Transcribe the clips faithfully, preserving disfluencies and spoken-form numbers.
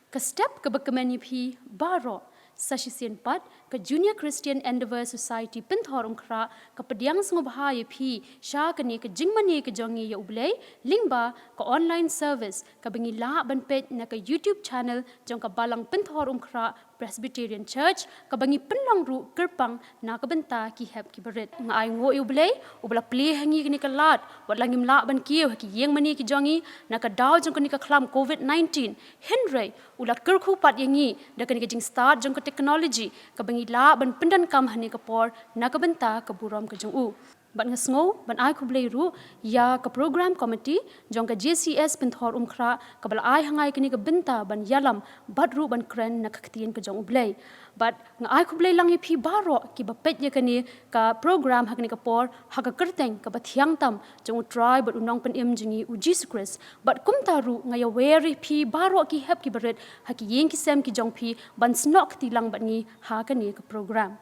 Ka step kaba kmen ïa phi baroh, sa shisien pat ka Junior Christian Endeavour Society Pynthor Umkhrah ka pdiang sngewbha ïa phi sha kane ka jingmane ka jong ngi ïa U Blei lyngba ka online service kaba ngi lah ban peit na ka YouTube channel jong ka Balang Pynthor Umkhrah Presbyterian Church, kaba ngi pynlong ruh kyrpang na ka bynta ki hep ki barit. Nga ainguh ïa U Blei uba la plie ha ngi kane ka lad, wat la ngim lah ban kiew ha ki ïing mane ki jong ngi na ka daw jong kane ka khlam covid nineteen, hynrei u la kyrkhu pat ïa ngi da kane ka jingstad jong ka technology kaba ngi lah ban pyndonkam ha kane ka por na ka bynta ka burom ka jong u. Bad nga sngew ban ai khublei ruh ïa ka program committee jong ka J C S Pynthor Umkhrah kaba la ai ha ngi kane ka bynta ban ïalam bad ruh ban kren na ka ktien ka jong U Blei. Bad nga ai khublei lang ïa phi baroh kiba peit ïa kane ka program ha kane ka por ha ka kyrteng kaba thiang tam jong U Trai bad U Nongpynim jong ngi U Jisu Khrist. Bad kumta ruh nga ïawer ïa phi baroh ki hep ki barit ha ki ïing ki sem ki jong phi ban snoh kti lang bad ngi ha kane ka program.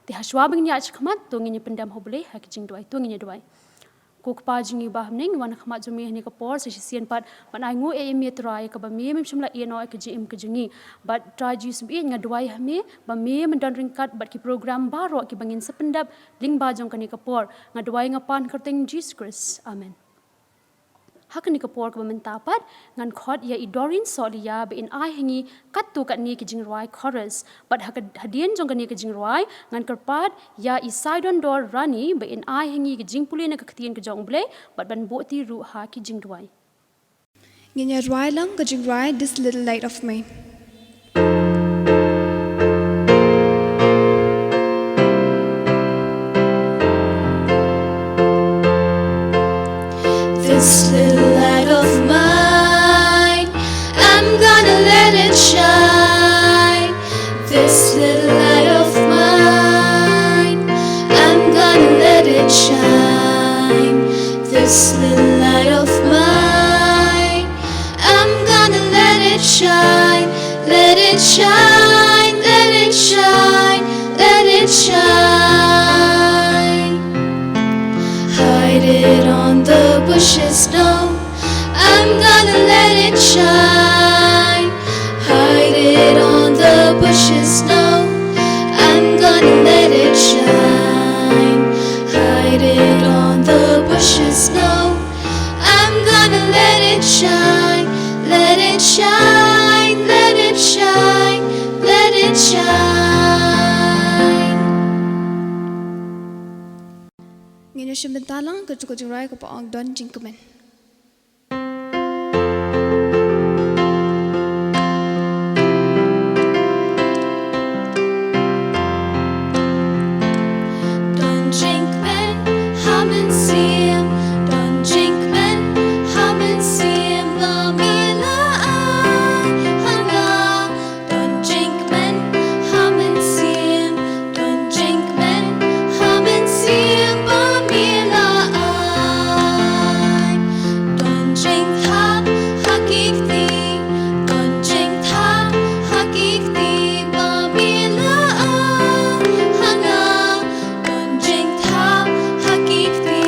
Te hashwa ba ngin ïaid shakhmat, to ngin ïa pyndem ha U Blei ha ki jingduwai, to ngin ïa duwai. Ko Kpa jong ngi ba ha bneng, ngi wan ha khmat jong me ha kane ka por sa shisien pat ban ainguh ïa me Trai kaba me mem shym la ïehnoh ïa ka jingim ka jong ngi. Bad Trai Jisu, nga duwai ha me ba me men don ryngkat bad ki program baroh kiba ngin sa pyndep lyngba jong kane ka por. Nga duwai nga pan ha ka kyrteng Jisu Khrist. Amen. Ha kane ka por kaba mynta pat ngan khot ïa i Doreen Sohliya ba in ai ha ngi katto katne ki jingrwai chorus. Bad ha ka, hadien jong kane ka jingrwai ngan kyrpad ïa i Saidon Dor Rani ba in ai ha ngi ki jingpule na ka ktien ka jong U Blei bad ban buh kti ruh ha ki jingduwai. Ngin ïa rwai lang ka jingrwai This Little Light of Mine. This little light of mine, I'm gonna let it shine. This little light of mine, I'm gonna let it shine. This little light of mine, I'm gonna let it shine. Let it shine, let it shine, let it shine. Hide it on the bushes, no, I'm gonna let it shine. Hide it on the bushes, no, I'm gonna let it shine. Hide it on the bushes, no, I'm gonna let it shine. Let it shine, let it shine, let it shine. Ngin ïa shim bynta lang katto ka jingrwai kaba ong Don Jingkmen. Don jingkmen ha mynsiem, don jingkmen ha mynsiem ba me la ai ha nga. Don jingkmen ha mynsiem, don jingkmen ha mynsiem ba me la ai. Don jingthap ha ki kti, don jingthap ha ki kti ba me la ai ha nga. Don jingthap ha ki kti,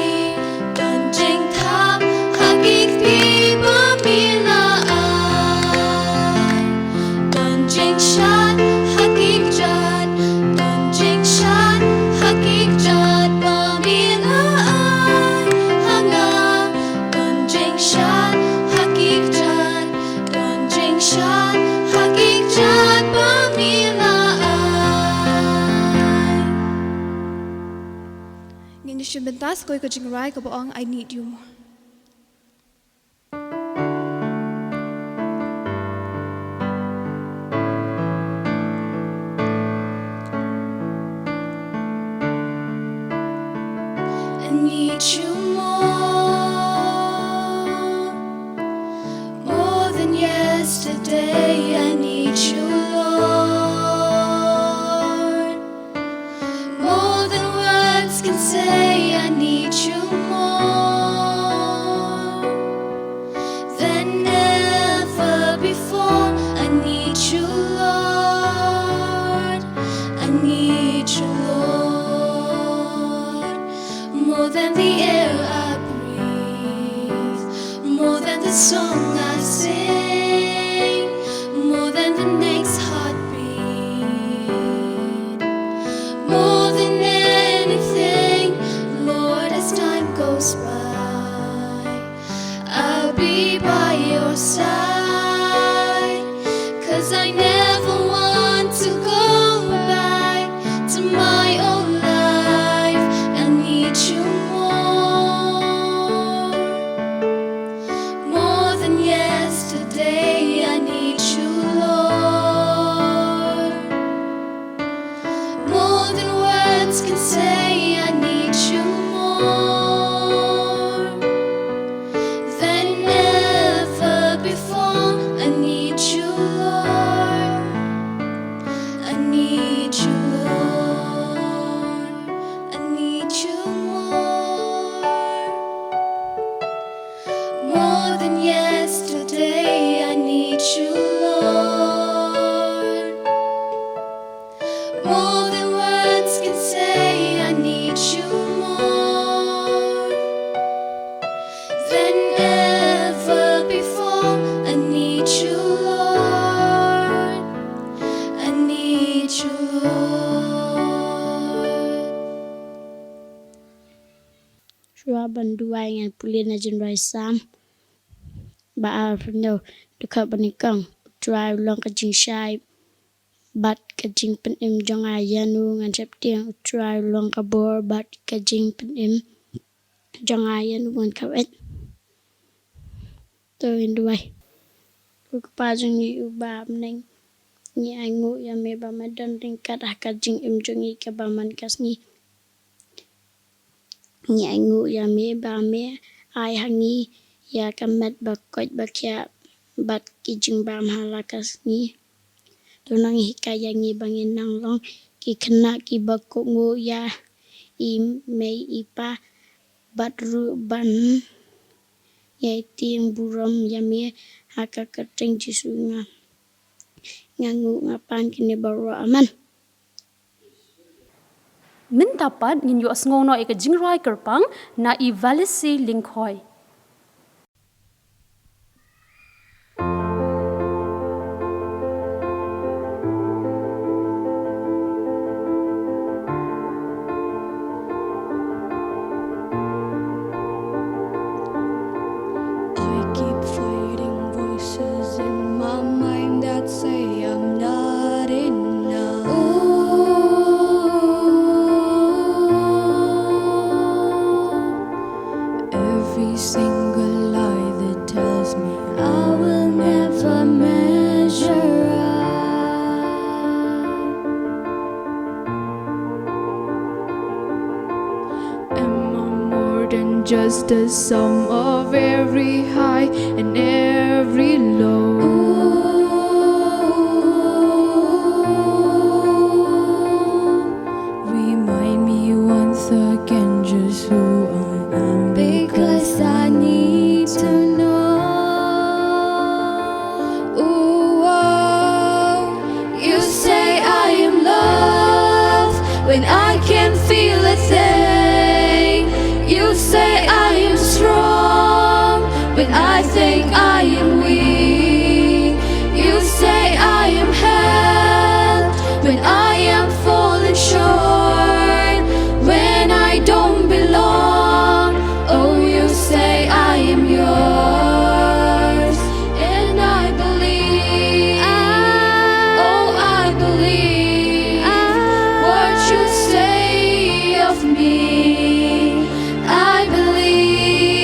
don jingthap ha ki kti ba me la ai. Don jingshad ha ki kjat, don jingshad ha ki kjat ba me la ai ha nga. Don jingshad ha ki kjat, don jingshad ha ki kjat ba me la ai. Ngin ïa shim bynta sa kawei ka jingrwai kaba ong I Need You More. I need you more, more than yesterday. I need you, Lord, more than words can say. I need you more. you, Lord. More than words can say, I need you more than ever before. I need you, Lord. I need you, Lord. Shuwa ban duwai, ngan pule na ka jingrwai Salm ba arphew hynñiew, dkhot ba nyngkong. U Trai u long ka jingshai bad ka jingpynim jong nga, ïa u ngan sheptieng. U Trai u long ka bor bad ka jingpynim jong nga, ïa u ngan kawet. To ngin duwai. Ko Kpa jong ngi uba ha bneng, ngi ainguh ïa me ba me don ryngkat ha ka jingim jong ngi kaba man ka sngi. Ngi ainguh ïa me ba me ai ha ngi ïa ka met ba koit ba khiah bad ki jingbam ha la ka sngi. To nang hikai ïa ngi ba ngin nang long ki khynnah kiba kohnguh ïa i mei i pa, bad ruh ban ïai tieng burom ïa me. Ha ka kyrteng Jisu nga, nga nguh, nga pan kine baroh, amen. Mynta pat ngin ïohsngew noh ïa ka jingrwai kyrpang na i Valisi Lyngkhoi. I keep fighting voices in my mind that say I'm not enough. Every single lie that tells me I will never measure up. Am I more than just the sum of every high and every low? Remind me once again just who I am, because I need to know. Ooh, oh. You say I am loved when I can't feel a thing. You say I am strong when I think I am weak. You say I am held when I am falling short, when I don't belong. Oh, you say I am yours, and I believe. Oh, I believe what you say of me. I believe.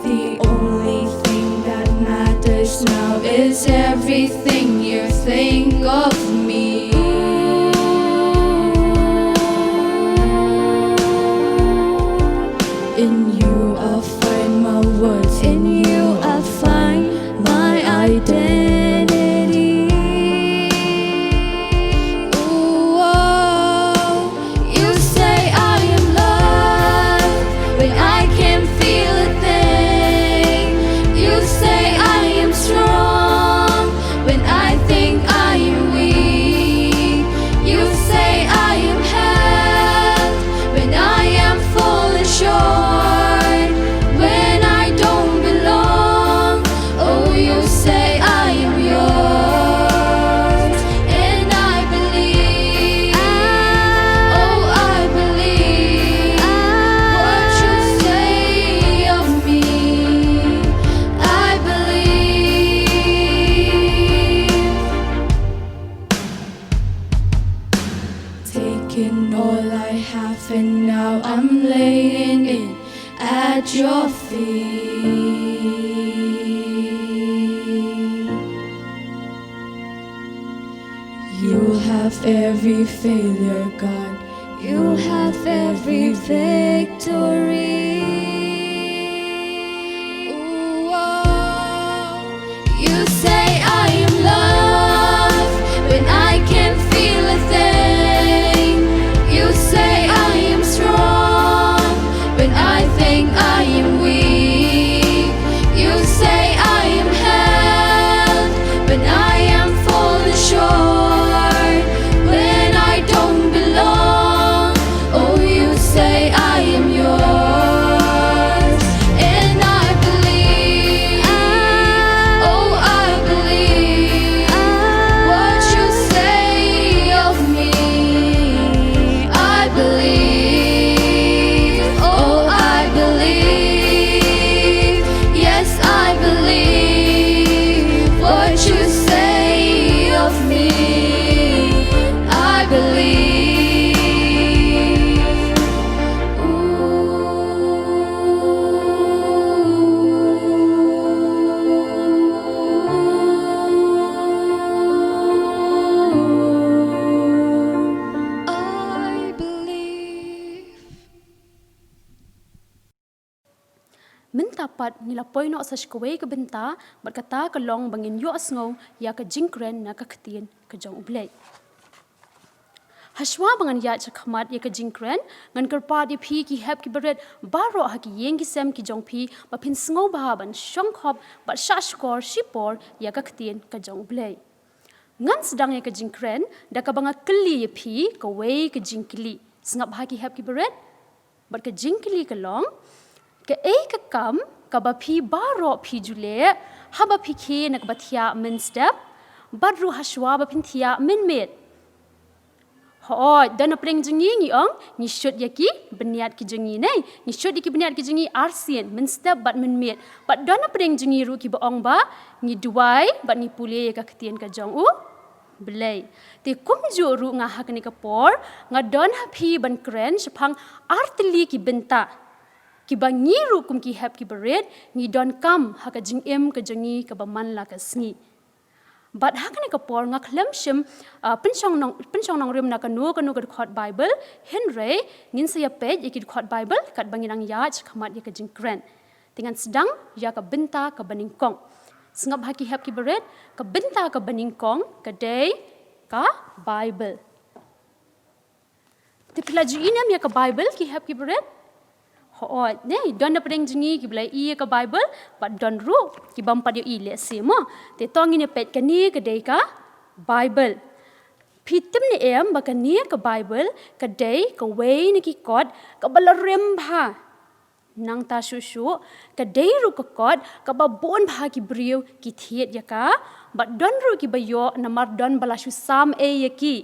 The only thing that matters now is everything you think of me. In you I find my worth, in you I find my identity. Ooh, oh. You say I am loved when I can't feel a thing. You say I am strong when I think I am weak. You say I am held when I am falling short, when I don't belong. Oh, you say I am yours, and I believe. Oh, I believe what you say of me. I believe. Taking all I have and now I'm laying it at your feet. You have every failure, God. You have every victory. Ooh, oh. You say I am loved when I can't feel a thing. You say I am strong when I think I am weak. You say I am Pat ngi la poi noh sa sha kawei ka bynta, bad kata ka long ba ngin ïohsngew ïa ka jingkren na ka ktien ka jong U Blei. Hashwa ba ngan ïaid shakhmat ïa ka jingkren, ngan kyrpad ïa phi ki hep ki barit baroh ha ki ïing ki sem ki jong phi, ba phin sngewbha ban shongkhop bad shahshkor shipor ïa ka ktien ka jong U Blei. Ngan sdang ïa ka jingkren da kaba nga kylli ïa phi kawei ka jingkylli. Sngap bha ki hep ki barit. Bad ka jingkylli ka long, kaei ka kam kaba phi baroh phi ju leh haba phi khie na kaba thiah mynstep, bad ruh hashwa ba phin thiah mynmiet? Hooid, don napdeng jong ngi ngi ong, ngi shut ïa ki bniat ki jong ngi, ne? Ngi shut ïa ki bniat ki jong ngi arsien, mynstep bad mynmiet. Bad don napdeng jong ngi ruh kiba ong ba ngi duwai bad ngi pule ïa ka ktien ka jong U Blei. Te kumjuh ruh nga ha kane ka por nga don ha phi ban kren shaphang artylli ki bynta kiba ngi ruh kum ki hep ki barit ngi donkam ha ka jingim ka jong ngi kaba man la ka sngi. Bad ha kane ka por nga khlem shym, ah, pynshong nong, pynshong nongrim na kano kano ka dkhot Baibl, hynrei ngin sa ïa peit ïa ki dkhot Baibl katba ngi nang ïaid shakhmat ïa ka jingkren. Te ngan sdang ïa ka bynta kaba nyngkong. Sngap bha ki hep ki barit, ka bynta kaba nyngkong ka dei ka Baibl. Te phi la ju i ne em ïa ka Baibl ki hep ki barit? Hooid, ne, don napdeng jong ngi kiba la i ïa ka Baibl, bad don ruh kibym pat ïohi lehse mo. Te to ngin ïa peit, kane ka dei ka Baibl. Phi tip ne em ba kane ka Baibl ka dei kawei na ki kot kaba la rim bha. Nangta shuh shuh, ka dei ruh ka kot kaba bun bha ki briew ki thied ïa ka, bad don ruh kiba ïoh namar don ba la shu sam ei ïa ki.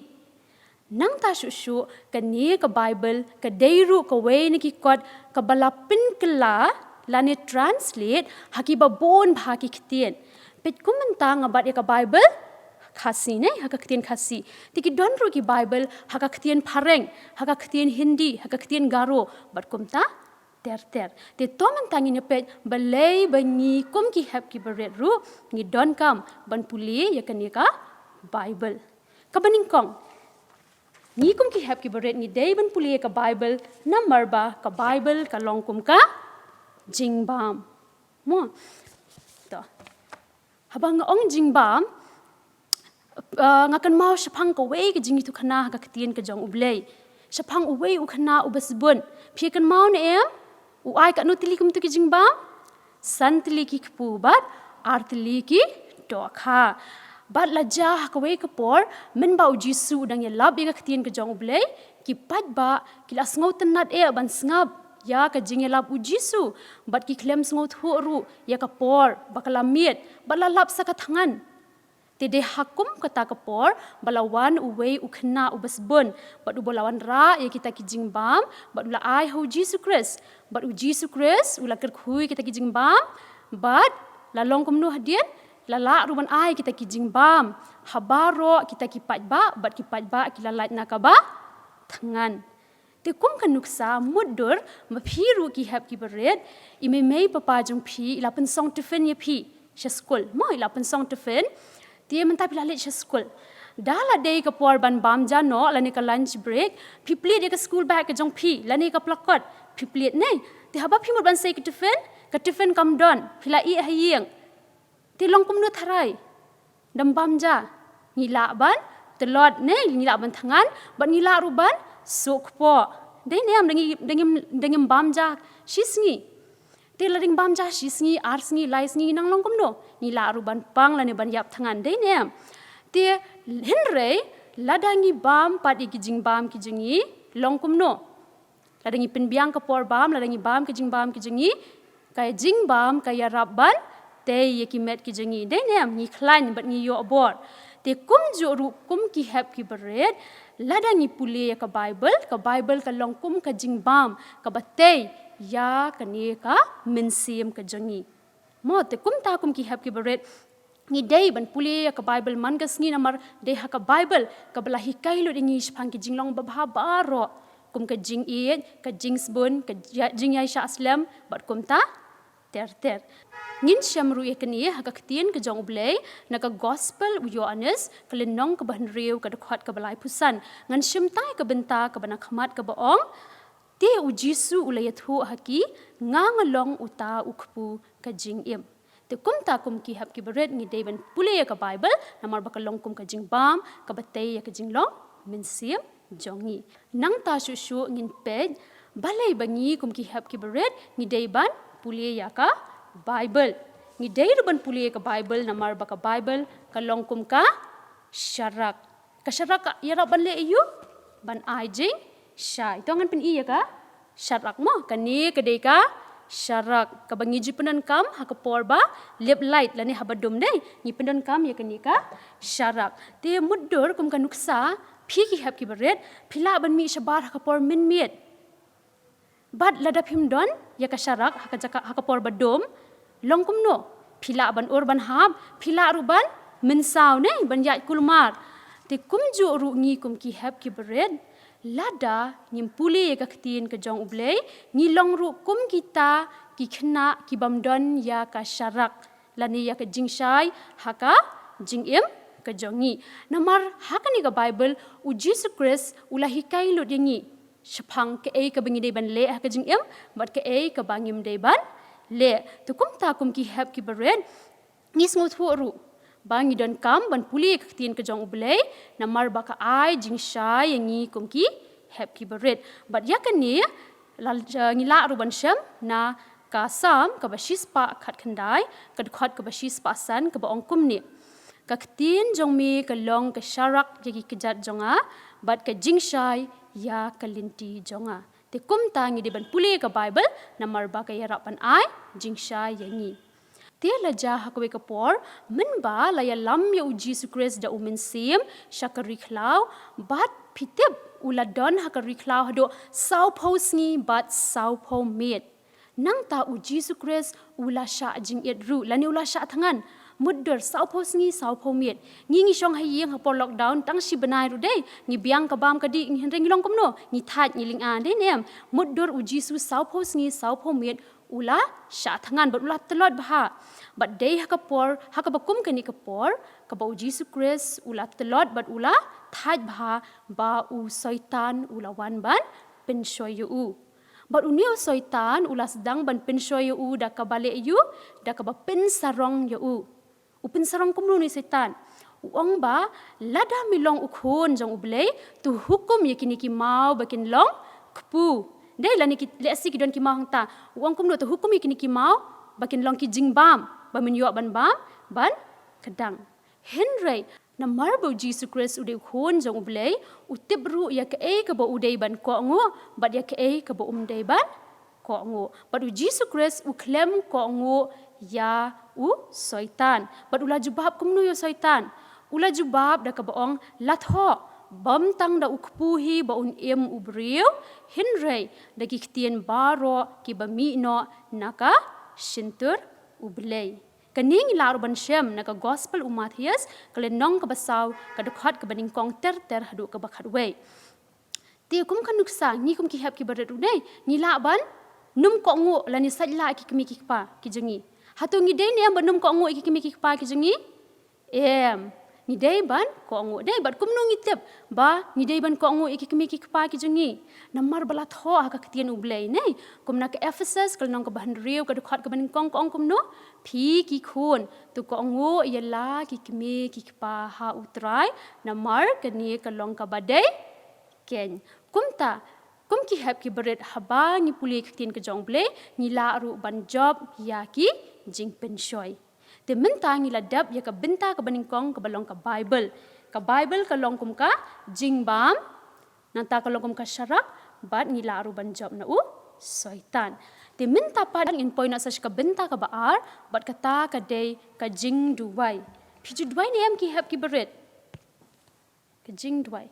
Nangta shuh shuh, kane ka Baibl ka dei ruh kawei na ki kot kaba la pynkylla lane translate ha kiba bun bha ki ktien. Peit, kum mynta nga bat ïa ka Baibl Khasi, ne, ha ka ktien Khasi. Te ki don ruh ki Baibl ha ka ktien Phareng, ha ka ktien Hindi, ha ka ktien Garo, bad kumta ter ter. Te to mynta ngin ïa peit balei ba ngi kum ki hep ki barit ruh ngi donkam ban pule ïa kane ka Baibl. Kaba nyngkong, ngi kum ki hep ki barit ngi dei ban pule ïa ka Baibl namar ba ka Baibl ka long kum ka jingbam. Mo. To. Haba nga ong jingbam, ah, nga kynmaw shaphang kawei ka jingïathuhkhana ha ka ktien ka jong U Blei. Shaphang uwei u khynnah uba sbun. Phi kynmaw ne em? U ai katno tylli kumto ki jingbam? San tylli ki kpu bad ar tylli ki dohkha. Bad la jia ha kawei ka por, mynba U Jisu u dang ïalap ïa ka ktien ka jong U Blei, ki paidbah ki la sngewtynnad eh ban sngap ïa ka jingïalap U Jisu, bad ki khlem sngewthuh ruh ïa ka por ba ka la miet, bad la lap sa ka thngan. Te dei ha kum kata ka por ba la wan uwei u khynnah uba sbun, bad uba la wanrah ïa kita ki jingbam, bad u la ai ha U Jisu Khrist, bad U Jisu Khrist u la kyrkhu ïa kita ki jingbam, bad la long kumno hadien, la lah ruh ban ai kita ki jingbam ha baroh kita ki paidbah, bad ki paidbah ki la lait na kaba thngan. Te kum ka nuksa mutdur, ma phi ruh ki hep ki barit, i mei mei papa jong phi i la pynsong tiffin ïa phi sha skul. Mo, i la pynsong tiffin. Te mynta phi la leit sha skul. Da la dei ka por ban bam ja noh lane ka lunch break, phi plie ïa ka school bag ka jong phi lane ka pla kot, phi plie ne. Te haba phi mut ban sei ka tiffin, ka tiffin kam don, phi la ïeh ha ïing. Te long kumno tharai? Dang bam ja. Ngi lah ban tlot ne, ngi lah ban thngan, bad ngi lah ruh ban suk kpoh. Dei ne em, dang im, dang im, dang im bam ja shi sngi. Te la dang bam ja shi sngi, ar sngi, lai sngi, nang long kumno? Ngi lah ruh ban pang lane ban ïap thngan, dei ne em? Te hynrei lada ngi bam pat ïa ki jingbam ki jong ngi, long kumno? Lada ngi pynbiang ka por bam, lada ngi bam ka jingbam ka jong ngi, ka jingbam ka ïarap ban tei ïa ki met ki jong ngi. Dei ne em, ngi khlaiñ bad ngi ïoh bor. Te kumjuh ruh kum ki hep ki barit, lada ngi pule ïa ka Baibl, ka Baibl ka long kum ka jingbam kaba tei ïa kane ka mynsiem ka jong ngi. Mo, te kumta kum ki hep ki barit, ngi dei ban pule ïa ka Baibl man ka sngi namar dei ha ka Baibl kaba la hikai lut ïa ngi shaphang ki jinglong babha baroh, kum ka jingïeit, ka jingsbun, ka jia-, jingïaishah slem, bad kumta ter ter. Ngin shem ruh ïa kane ha ka ktien ka jong U Blei na ka Gospel u Ïoannis, ka lynnong kaba hynriew, ka dkhot kaba laiphew san. Ngan shim tang ïa ka bynta kaba na khmat kaba ong, Te u Jisu u la ïathuh ha ki, nga nga long uta u kpu ka jingim. Te kumta kum ki hep ki barit ngi dei ban pule ïa ka Bible, namar ba ka long kum ka jingbam, kaba tei ïa ka jinglong mynsiem jong ngi. Nangta shuh shuh ngin peit, balei ba ngi kum ki hep ki barit, ngi dei ban pule ïa ka Bible. Ngi dei ruh ban pule ïa ka Bible, namar ba ka Bible, ka long kum ka sharak. Ka sharak ka ïarap ban leh aïu, ban ai jingshai. To ngan pyni ïa ka sharak mo, kane ka dei ka sharak. Kaba ngi ju pyndonkam, ha ka por ba lip light, lane haba dum dei. Ngi pyndonkam ïa kane ka sharak. Te mutdur kum ka nuksa, phi ki hep ki barit, phi lah ban mih shabar ha ka por mynmiet. Bad lada phim don, ïa ka sharak, ha ka jaka, ha ka por ba dum, long kumno, phi lah ban ur ban hap, phi lah ruh ban mynsaw ne, ban ïaid kulmar. Te kumjuh ruh ngi kum ki hep ki barit, lada ngim pule ïa ka ktien ka jong U Blei, ngi long ruh kum kita ki khynnah ki bym don ïa ka sharak. Lane ïa ka jingshai, ha ka jingim ka jong ngi. Namar ha kane ka Bible, u Jisu Khrist, u la hikai lut ïa ngi. Shaphang kaei kaba ngi dei ban leh ha ka jingim, bad kaei kaba ngim dei ban leh. Te kumta kum ki hep ki barit, ngi sngewthuh ruh. Ba ngi donkam ban pule ka ktien ka jong U Blei, namar ba ka ai jingshai ïa ngi kum ki hep ki barit. Bad ïa kane, la, eh, ngi lah ruh ban shem, na ka Salm, kaba shispah khatkhyndai, ka dkhot kaba shispah san, kaba ong kumne. Ka ktien jong me ka long ka sharak ïa ki kjat jong nga, bad ka jingshai ïa ka lynti jong nga. Te kumta ngi dei ban pule ka Bible, namar ba ka ïarap ban ai, jingshai ïa ngi. Te la jia ha kawei ka por, mynba la ïalam ïa u Jisu Khrist da u Mynsiem, sha ka ri khlaw, bad phi tip u la don ha ka ri khlaw haduh sawphew sngi bad sawphew miet. Nangta u Jisu Khrist u la shah jingit ruh, lane u la shah thngan. Mutdur sawphew sngi sawphew miet. Ngi ngi shong ha ïing ha por lockdown tang shi bnai ruh dei. Ngi biang ka bam ka dih, ngi hynrei ngi long kumno, ngi thait ngi lynga dei ne em. Mutdur u Jisu sawphew sngi sawphew miet u la shah thngan bad u la tlot bha. Bad dei ha ka por, ha kaba kum kane ka por, kaba u Jisu Khrist u la tlot bad u la thait bha ba u Soitan u la wan ban pynshoi ïa u. Bad une u Soitan u la sdang ban pynshoi ïa u da kaba leh ïa u, da kaba pynsarong ïa u. U pynsarong kumno une u Soitan? U ong ba, lada me long u khun jong U Blei, to hukum ïa kine ki maw ba kin long kpu. Dei lane ki, lehse ki don ki maw hangta. U ong kumno, to hukum ïa kine ki maw ba kin long ki jingbam, ba men ïoh ban bam, ban kdang. Hynrei, namar ba u Jisu Khrist u dei u khun jong U Blei, u tip ruh ïa kaei kaba u dei ban kohnguh, bad ïa kaei kaba um dei ban kohnguh. Bad u Jisu Khrist u khlem kohnguh ïa u Soitan. Bad u la jubab kumno ïa u Soitan? U la jubab da kaba ong, la thoh, bym tang da u kpu hi ba un im u briew, hynrei da ki ktien baroh kiba mih noh na ka shyntur U Blei. Kane ngi lah ruh ban shem na ka Gospel u Mathaios, ka lynnong kaba saw, ka dkhot kaba nyngkong ter ter haduh kaba khatwei. Te kum ka nuksa, ngi kum ki hep ki barit ruh dei, ngi lah ban nym kohnguh lane sait lah ïa ki kmie ki kpa ki jong ngi. Hato ngi dei ne em ban nym kohnguh ïa ki kmie ki kpa ki jong ngi? Em, ngi dei ban kohnguh dei, bad kumno ngi tip ba ngi dei ban kohnguh ïa ki kmie ki kpa ki jong ngi? Namar ba la thoh ha ka ktien U Blei ne, kum na ka Ephesus, ka lynnong kaba hynriew, ka dkhot kaba nyngkong ka ong kumno, phi ki khun, to kohnguh ïa la ki kmie ki kpa ha U Trai, namar kane ka long kaba dei keiñ. Kumta, kum ki hep ki barit haba ngi pule ka ktien ka jong U Blei, ngi lah ruh ban jop ïa ki jingpynshoi. Te mynta ngi la dep ïa ka bynta kaba nyngkong kaba long ka Bible. Ka Bible ka long kum ka jingbam, nangta ka long kum ka sharak, bad ngi lah ruh ban jop na u Soitan. Te mynta pat ngin poi noh sa sha ka bynta kaba ar, bad kata ka dei ka jingduwai. Phi ju duwai ne em ki hep ki barit? Ka jingduwai.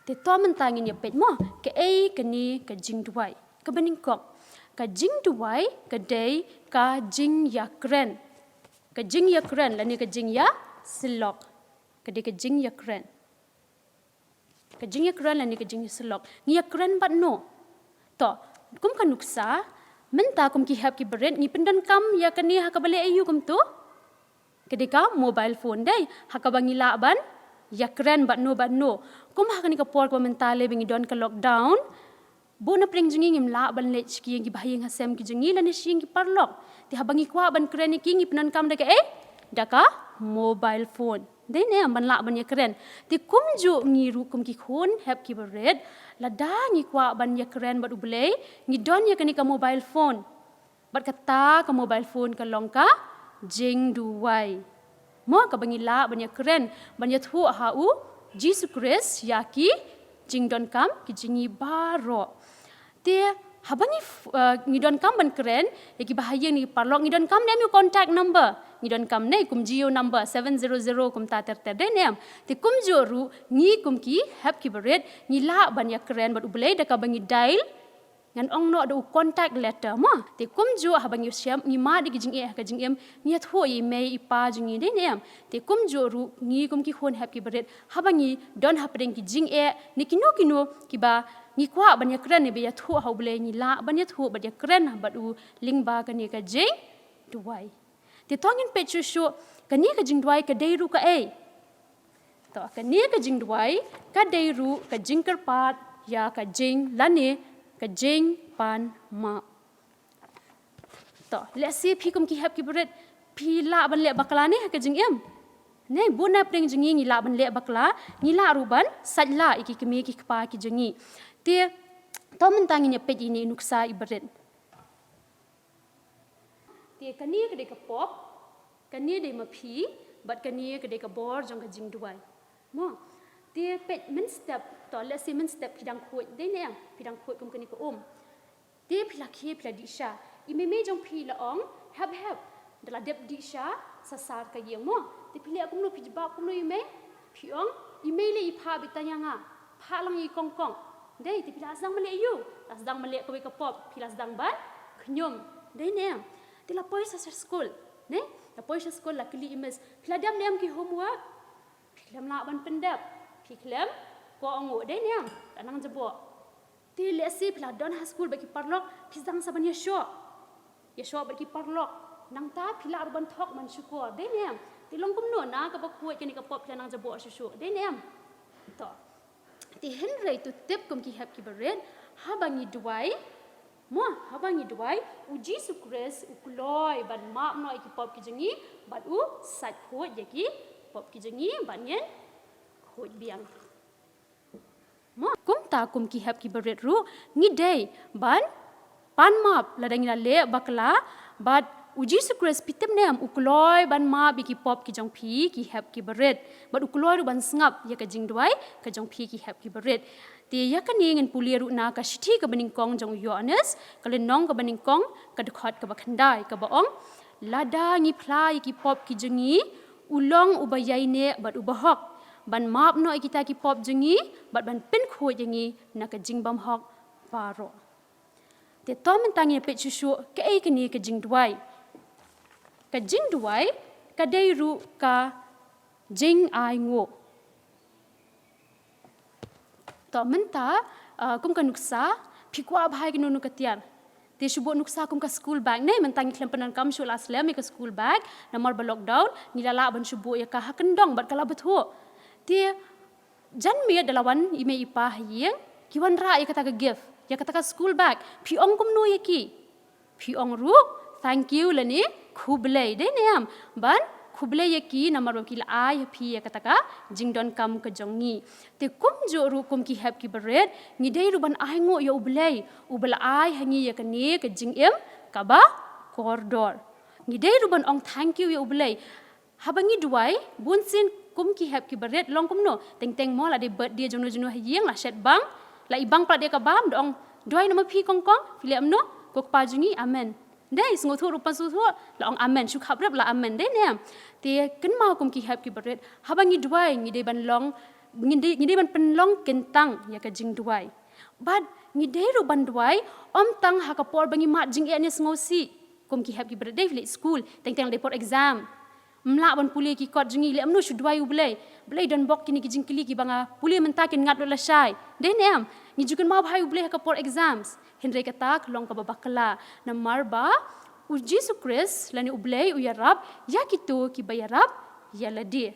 Te to mynta ngin ïa peit mo, kaei kane ka jingduwai. Kaba nyngkong. Ka jingduwai ka dei ka jingïakren. Ka jingïakren lane ka jingïasyllok. Ka dei ka jingïakren. Ka jingïakren lane ka jingïasyllok. Ngi ïakren bad no? To, kum ka nuksa, mynta kum ki hep ki barit, ngi pyndonkam ïa kane ha kaba leh aïu kumto? Ka dei ka mobile phone dei, ha kaba ngi lah ban ïakren bad no bad no. Kum ha kane ka por kaba mynta lei ba ngi don ka lockdown, Bun na pdeng jong ngi ngim lah ban leit sha ki ïing ki bahaïing hasem ki jong ngi lane sha ki ïing ki paralok. Te haba ngi kwah ban kren ïa ki ngi pyndonkam da kaei? Da ka mobile phone. Dei ne em ban lah ban ïakren. Te kumjuh ngi ruh kum ki khun hep ki barit, lada ngi kwah ban ïakren bad U Blei, ngi don ïa kane ka mobile phone. Bad kata ka mobile phone ka long ka jingduwai. Mo, kaba ngi lah ban ïakren, ban ïathuh ha U Jisu Khrist ïa ki jingdonkam ki jong ngi baroh. Te haba ngi f-, eh, ngi donkam ban kren ïa ki bahaïing ne ki paralok, ngi donkam ne em ïa u contact number? Ngi donkam ne, kum Jio number seven zero zero kumta ter ter, dei ne em? Te kumjuh ruh ngi kum ki hep ki barit ngi lah ban ïakren bad U Blei da kaba ngi dial, ngan ong noh da u contact letter mo. Te kumjuh haba ngi shem, ngi mad ïa ki jingeh ha ka jingim, ngi ïathuh ïa i mei i pa jong ngi, dei ne em? Te kumjuh ruh ngi kum ki khun hep ki barit, haba ngi don hapdeng ki jingeh ne kino kino kiba ngi kwah ban ïakren ne ba ïathuh ha U Blei, ngi lah ban ïathuh bad ïakren bad u lyngba kane ka jingduwai. Te to ngin peit shuh shuh, kane ka jingduwai ka dei ruh kaei? To, kane ka jingduwai ka dei ruh ka jingkyrpad ïa ka jing lane ka jingpan map. To, lehse phi kum ki hep ki barit, phi lah ban leh bakla ne ha ka jingim? Ne, bun na pdeng jong ngi ngi lah ban leh bakla, ngi lah ruh ban sait lah ïa ki kmie ki kpa ki jong ngi. Te to mynta ngin ïa peit ïa ine i nuksa i barit. Te kane ka dei ka pop, kane dei ma phi, bad kane ka dei ka bor jong ka jingduwai. Mo. Te peit mynstep, to lehse mynstep phi dang khuid, dei ne em, phi dang khuid kum kane ka um. Te phi la khie phi la dih sha. I mei mei jong phi la ong, hep hep, da la dep dih sha, sa sar ka ïing mo. Te phi leh kumno, phi jubab kumno i mei? Phi ong, i mei leh i phah beit tang ïa nga. Phah lang i kong kong. Dei, te phi la sdang ban leh ïa u? La sdang ban leh kawei ka pop, phi la sdang ban khñium. Dei ne em? Te la poi sa sha skul. Ne? La poi sha skul la kylli i miss, phi la dep ne em ki homework? Phi khlem lah ban pyndep. Phi khlem, ko ong u, dei ne em? La nang jaboh. Te lehse phi la don ha skul bad ki paralok, phi sdang sa ban ïashoh. Ïashoh bad ki paralok. Nangta phi lah ruh ban thok man shukor, dei ne em? Te long kumno na kaba khuid kane ka pop phi la nang jaboh shuh shuh, dei ne em? To. Te hynrei to tip kum ki hep ki barit, haba ngi duwai, mo, haba ngi duwai, U Jisu Khrist u kloi ban map noh ïa ki pop ki jong ngi, bad u sait khuid ïa ki pop ki jong ngi, bad ngin khuid biang. Mo, kumta kum ki hep ki barit ruh, ngi dei ban pan map lada ngi la leh bakla, bad U Jisu Khrist, phi tip ne em, u kloi ban map ïa ki pop ki jong phi ki hep ki barit. Bad u kloi ruh ban sngap ïa ka jingduwai ka jong phi ki hep ki barit. Te ïa kane ngin pule ruh na ka shithi kaba nyngkong jong u Ïoannis, ka lynnong kaba nyngkong, ka dkhot kaba khyndai, kaba ong, lada ngi phla ïa ki pop ki jong ngi, u long uba ïaineh bad uba hok ban map noh ïa kita ki pop jong ngi, bad ban pynkhuid ïa ngi na ka jingbymhok baroh. Te to mynta ngin ïa peit shuh shuh kaei kane ka jingduwai. Ka jingduwai ka dei ruh ka jingainguh. To mynta, ah, kum ka nuksa, phi kwah bha ïa kano kano ka tiar. Te shu buh nuksa kum ka school bag ne, mynta ngi khlem pyndonkam shuh la slem ïa ka school bag, namar ba lockdown, ngi la lah ban shu buh ïa ka ha kyndong bad ka la bthuh. Te jan miet da la wan i mei i pa ha ïing, ki wanrah ïa kata ka gift, ïa kata ka school bag, phi ong kumno ïa ki? Phi ong ruh, thank you lane khublei, dei ne em? Ban khublei ïa ki namar ba ki la ai ha phi ïa kata ka jingdonkam ka jong ngi. Te kumjuh ruh kum ki hep ki barit, ngi dei ruh ban ainguh ïa U Blei uba la ai ha ngi ïa kane ka jingim kaba kordor. Ngi dei ruh ban ong thank you ïa U Blei. Haba ngi duwai, bunsien kum ki hep ki barit long kumno? Teng teng mo la dei birthday jongno jongno ha ïing la shet bang, la i bang palat ïa ka bam, da ong, duwai namar phi kong kong, phi leh kumno? Ko Kpa jong ngi, amen. Dei, sngewthuh ruh pan sngewthuh, la ong amen, shu khap rep la amen, dei ne em? Te kynmaw kum ki hep ki barit, haba ngi duwai, ngi dei ban long, ngi dei, ngi dei ban pynlong kyntang ïa ka jingduwai. Bad ngi dei ruh ban duwai, ym tang ha ka por ba ngi mad jingeh ne sngewsih. Kum ki hep ki barit dei phi leit skul, teng teng la dei por exam. Ym lah ban pule ki kot jong ngi, leh kumno? Shu duwai U Blei. Blei, don bok kine ki jingkylli kiba nga pule mynta, kin ngat lut lashai. Dei ne em? Ngi ju kynmaw bha ïa U Blei ha ka por exams. Hynrei kata ka long kaba bakla. Namar ba U Jisu Khrist lane U Blei u ïarap ïa kito kiba ïarap ïa lade.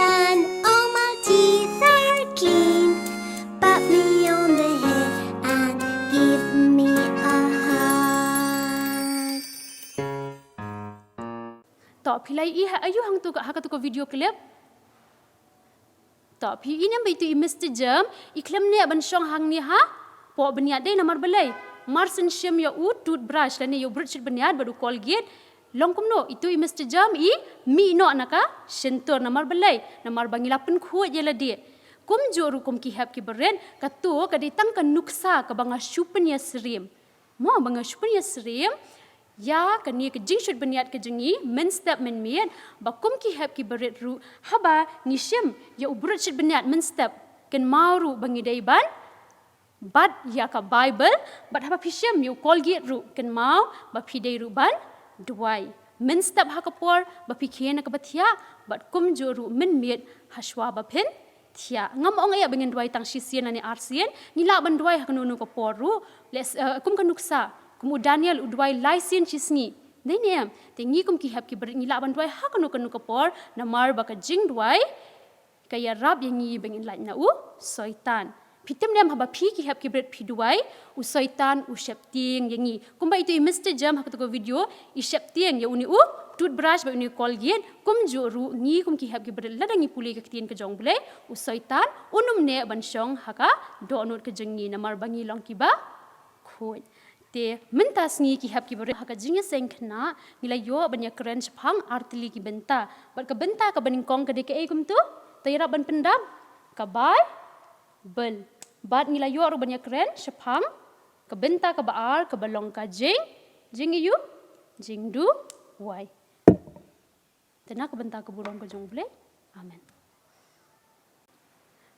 Then all my teeth are clean. Pat me on the head and give me a hug. To, phi la ïohi ha aïu hangtu ka, ha katu ka video clip? To, phi ïohi ne em ba itu i Mister Jem i khlem ne ban shong hangne hapoh bniat, dei namar balei? Mar shen shim ïa u toothbrush lane ïa u brut shit bniat bad u Colgate. Long kumno, itu i Mister Jem i mih noh na ka shyntur, namar balei? Namar ba ngi la pynkhuid ïa lade. Kumjuh ruh kum ki hep ki barit, kato ka dei tang ka nuksa kaba nga shu pynïasyriem. Mo, ba nga shu pynïasyriem ïa kane ka jingshit bniat ka jong ngi mynstep mynmiet, ba kum ki hep ki barit ruh, haba ngi shim ïa u brut shit bniat mynstep, kynmaw ruh ba ngi dei ban bat ïa ka Bible, bad haba phi shim ïa u Colgate ruh, kynmaw ba phi dei ruh ban duwai mynstep ha ka por ba phi khie na kaba thiah, bad kumjuh ruh mynmiet hashwa ba phin thiah. Ngam ong ïa ba ngin duwai tang shisien lane arsien, ngi lah ban duwai ha kano kano ka por ruh. Let's, eh, kum ka nuksa, kum u Daniel u duwai lai sien shi sngi. Dei ne em? Te ngi kum ki hep ki barit ngi lah ban duwai ha kano kano ka por, namar ba ka jingduwai ka ïarap ïa ngi ba ngin lait na u Soitan. Phi tip ne em, haba phi ki hep ki barit phi duwai, u Soitan u sheptieng ïa ngi. Kumba itu i Mister Jem ha katu ka video i sheptieng ïa une u toothbrush bad une u Colgate, kumjuh ruh ngi kum ki hep ki barit, lada ngi pule ka ktien ka jong u Blei, u Soitan un ym neh ban shong ha ka dohnud ka jong ngi namar ba ngi long kiba khuid. Te mynta sngi ki hep ki barit, ha ka jingïaseng khynnah ngi la ïoh ban ïakren shaphang artylli ki bynta. Bad ka bynta kaba nyngkong ka dei kaei kumtu? To ïarap ban pyndap, ka Baibl. Bad ngi la ïoh ruh ban ïakren shaphang ka bynta kaba ar, kaba long ka jing, jingïohi, jingduwai. Te na ka bynta ka burom ka jong u Blei. Amen.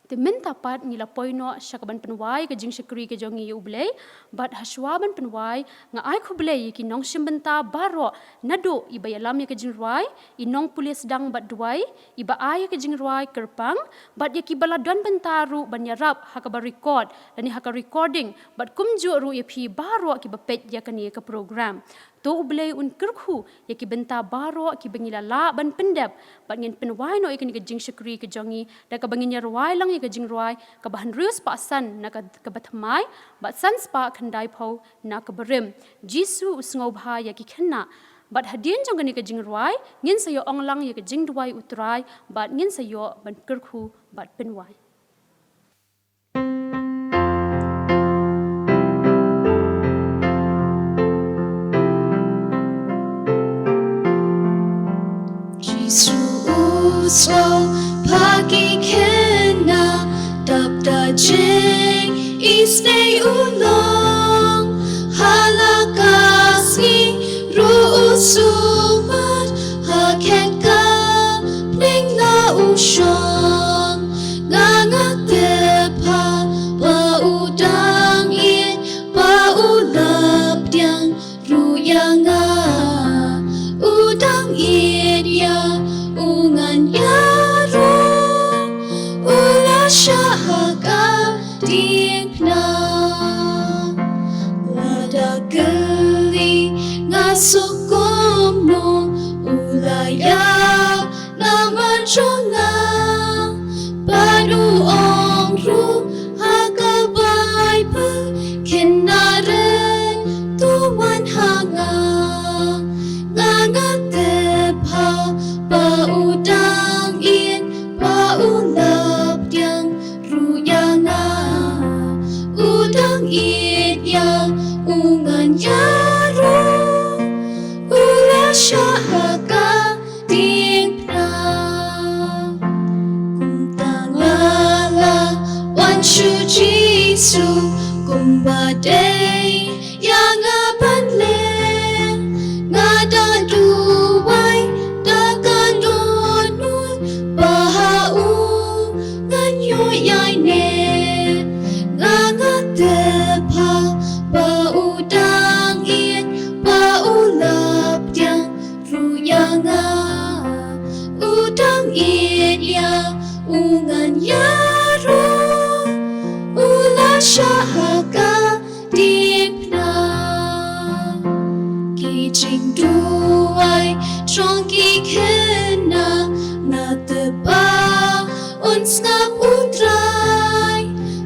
Te mynta pat ngi la poi noh sha kaban pynwai ka jingshakri ka jong ngi ïa u Blei. Bad hashwa ban pynwai, nga ai khublei ïa ki nongshim bynta baroh, naduh iba ïalam ïa ka jingrwai, i nongpule sdang bad duwai, iba ai ïa ka jingrwai kyrpang, bad ïa kiba la don bynta ruh ban ïarap ha kaba record lane ha ka recording, bad kumjuh ruh ïa phi baroh kiba peit ïa kane ka program. To u Blei un kyrkhu ïa ki bynta baroh kiba ngi la lah ban pyndep, bad ngin pynwai noh ïa kane ka jingshakri ka jong ngi da kaba ngin ïarwai lang ïa ka jingrwai kaba hynriew spah san na ka, kaba thymmai, bad san spah khyndaiphew na kaba rim. Jisu u sngewbha ïa ki khynnah. Bad hadien jong kane ka jingrwai ngin sa ïoh ong lang ïa ka jingduwai u Trai, bad ngin sa ïoh ban kyrkhu bad pynwai. Jing isynei u long ha la ka sngi ruh u sumar ha khet ka bneng la u shong. Nga nga tip ha ba u dang ïeit ba u la pdiang ruh ïa nga. U dang ïeit ïa u ngan ïaroh, u la shah ha ka diengphna. Lada kylli nga suk kumno, u la ïap namar jong nga. Bad u ong ruh ha ka Baibl, kynmaw ren to wan ha nga. Nga nga tip ha ba u dang ïeit ba u la pdiang ruh ïa nga. U dang ïeit ïa u ngan ïaroh, u la shah ha ka diengphna. Kumta nga la wan sha u Jisu kumba dei ïa nga ban leh. Nga da duwai da ka dohnud ba ha u ngan ïoh ïaineh. Nga nga tip ha ba u dang ïeit ba u la pdiang ruh ïa nga. U dang ïeit ïa u ngan ïaroh, u la shah ha ka diengphna. Ki jingduwai jong ki khynnah, nga tip ba un sngap U Trai.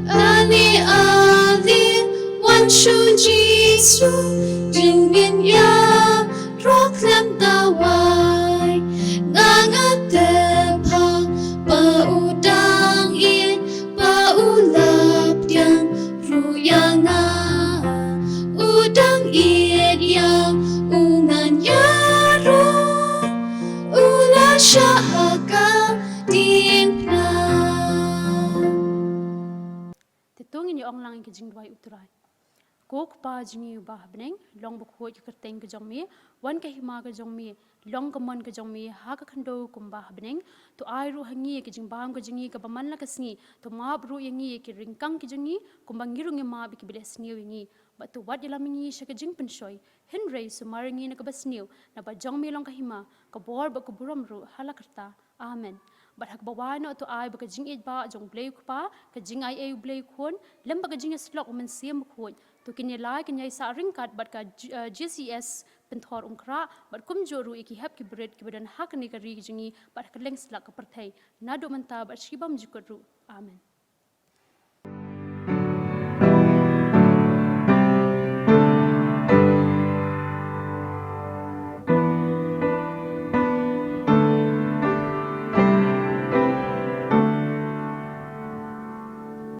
Ale ale wan sha u Jisu, dang ngin ïaroh khlem tawai. Nga nga tip ha ba u dang ïeit ba u la pdiang ruh ïa nga. U dang ïeit ïa u ngan ïaroh, u la shah ha ka diengphna. Te to ngin ïa ong lang ïa ka jingduwai U Trai. Ko Kpa jong ngi uba ha bneng, long bakhuid ka kyrteng ka jong me, wan ka hima ka jong me, long ka mon ka jong me ha ka khyndew kumba ha bneng. To ai ruh ha ngi ïa ka jingbam ka jong ngi kaba man la ka sngi. To map ruh ïa ngi ïa ki ryngkang ki jong ngi kumba ngi ruh ngi map ïa kiba leh sniew ïa ngi. Bad to wat ïalam ïa ngi sha ka jingpynshoi, hynrei sumar ïa ngi na kaba sniew, naba jong me long ka hima, ka bor bad ka burom ruh ha la karta. Amen. Bad ha kaba wai noh to ai ba ka jingïeit ba jong U Blei U Kpa, ka jingaiei U Blei U Khun, lem bad ka jingïasyllok U Mynsiem Bakhuid, to kin ïalai kin ïaisah ryngkat bad ka J-, eh, J C S Pynthorumkhrah, bad kumjuh ruh ïa ki hep ki barit kiba don ha kane ka ri ka jong ngi bad ha kylleng slap ka pyrthei, naduh mynta bad shibun jukut ruh. Amen.